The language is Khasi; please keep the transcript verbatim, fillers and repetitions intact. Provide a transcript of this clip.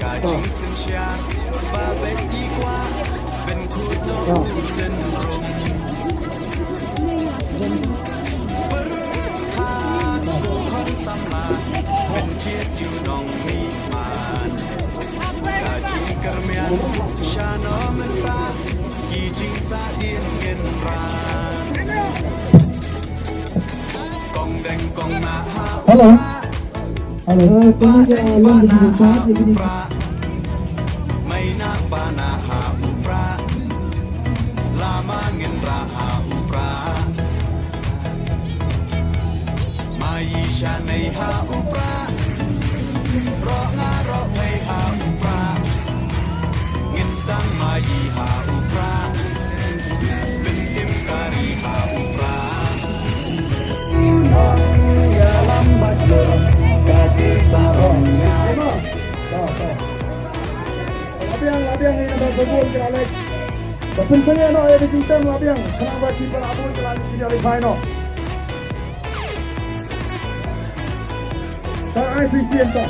Ka jingsynshar ba beit i kwah ban kut noh u synrum. Pyrkhat ko khun samla ban jied ïa u nongmihman. Ka jingkyrmen shano mynta ki jingsahdien ngin ran. Kong deng kong nah ha. Hello. Hello. Eh, kong deng kong nah ha u pra. Mai nah ba nah ha u pra. Lama ngin rah ha u pra. Mai shane ha u pra. Roh nga roh pei ha u pra. Ngin sdang mai ha u pra. Pyntim kari ha u pra. Labiang, labiang ïa ka bun ka lek. Ba pynpynïa noh ïa ka jingtem labiang. Khnang ba ki para bun ka la ïa lehpai noh. Ta ai shisien ta.